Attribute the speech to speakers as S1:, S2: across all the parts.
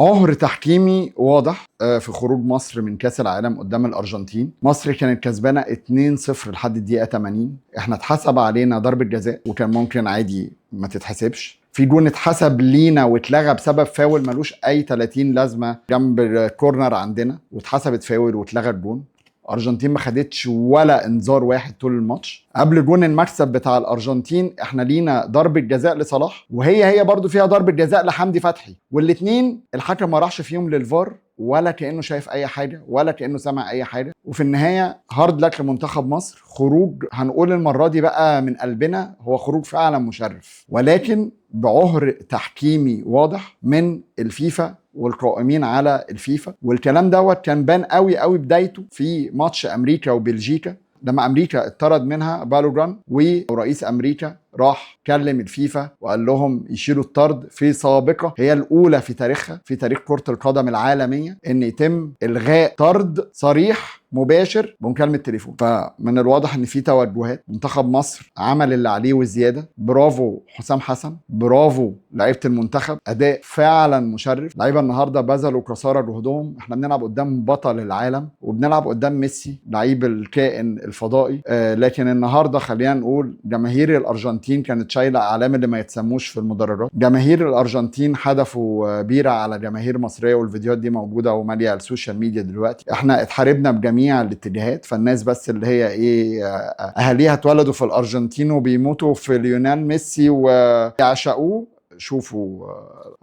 S1: عهر تحكيمي واضح في خروج مصر من كاس العالم قدام الارجنتين. مصر كانت كسبانه 2-0 لحد الدقيقة 80. احنا اتحسب علينا ضربه جزاء وكان ممكن عادي ما تتحسبش. في جون اتحسب لينا واتلغى بسبب فاول ملوش اي 30 لازمه جنب ال corner عندنا، واتحسبت فاول واتلغى الجون. الارجنتين ما خدتش ولا انذار واحد طول الماتش. قبل جون المكسب بتاع الارجنتين احنا لينا ضربه جزاء لصلاح، وهي هي برضو فيها ضربه جزاء لحمدي فتحي، والاثنين الحكم ما راحش فيهم للفار ولا كانه شايف اي حاجة ولا كانه سمع اي حاجة. وفي النهاية hard luck لمنتخب مصر. خروج هنقول المرة دي بقى من قلبنا هو خروج فعلا مشرف، ولكن بعهر تحكيمي واضح من الفيفا والقائمين على الفيفا. والكلام دوت كان بان قوي قوي بدايته في ماتش امريكا وبلجيكا، لما امريكا اتطرد منها بالوجان، ورئيس امريكا راح كلم الفيفا وقال لهم يشيلوا الطرد في سابقه هي الاولى في تاريخها، في تاريخ كره القدم العالمية، ان يتم الغاء طرد صريح مباشر بمكالمه تليفون. فمن الواضح ان في توجهات. منتخب مصر عمل اللي عليه وزيادة. برافو حسام حسن، برافو لعيبة المنتخب، اداء فعلا مشرف. لعيبة النهارده بذلوا قصارى جهدهم. احنا بنلعب قدام بطل العالم وبنلعب قدام ميسي لعيب الكائن الفضائي، لكن النهارده خلينا نقول جماهير الارجنتين كانت شايله اعلام اللي ما يتسموش في المدرجات. جماهير الارجنتين حدفوا بيره على جماهير مصرية، والفيديوهات دي موجودة وماليه ال social media دلوقتي. احنا اتحاربنا بجميع الاتجاهات، فالناس بس اللي هي ايه اهاليها اتولدوا في الارجنتين وبيموتوا في ليونيل ميسي ويعشقوه. شوفوا،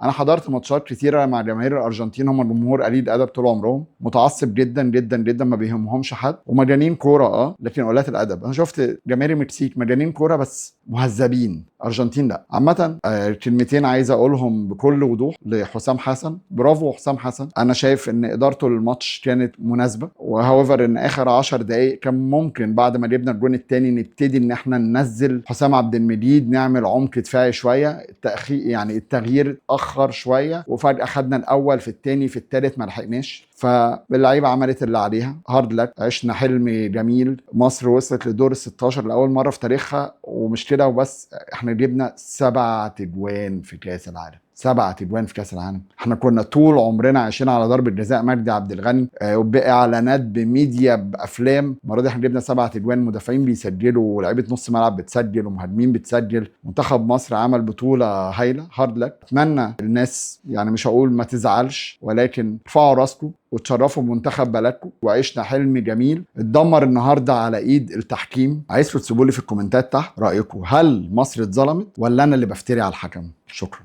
S1: انا حضرت ماتشات كتيرة مع جماهير الارجنتين، هم جمهور قليل ادب طول عمرهم، متعصب جدا جدا جدا، ما بيهمهمش حد، ومجانين كورة لكن قلات الادب. انا شفت جماهير المكسيك مجانين كورة بس مهذبين، ارجنتين لا. عامة كلمتين عايز اقولهم بكل وضوح لحسام حسن. برافو حسام حسن، انا شايف ان ادارته للماتش كانت مناسبة، و however ان اخر 10 دقائق كان ممكن بعد ما جبنا الجون الثاني نبتدي ان احنا ننزل حسام عبد المجيد، نعمل عمق دفاعي شوية. التأخير يعني التغيير اتاخر شوية، وفجاة خدنا الاول في الثاني في الثالث ما لحقناش. فاللعيبه عملت اللي عليها. hard luck، عشنا حلم جميل. مصر وصلت لدور ال 16 لاول مرة في تاريخها، ومش كده وبس، احنا جبنا 7 اجوان في كاس العالم. 7 اجوان في كاس العالم. احنا كنا طول عمرنا عايشين على ضربه جزاء مجدي عبد الغني، باعلانات بميديا بافلام. المرة دي احنا جبنا 7 اجوان، مدافعين بيسجلوا ولاعيبه نص ملعب بتسجل ومهاجمين بتسجل. منتخب مصر عمل بطوله هايلة. hard luck. اتمنى الناس يعني مش هقول ما تزعلش، ولكن ارفعوا راسكم وتشرفوا بمنتخب بلدكم. وعشنا حلم جميل اتدمر النهارده على ايد التحكيم. عايزكم تسيبوا لي في الكومنتات تحت رايكم، هل مصر اتظلمت ولا انا اللي بفتري على الحكم؟ شكرا.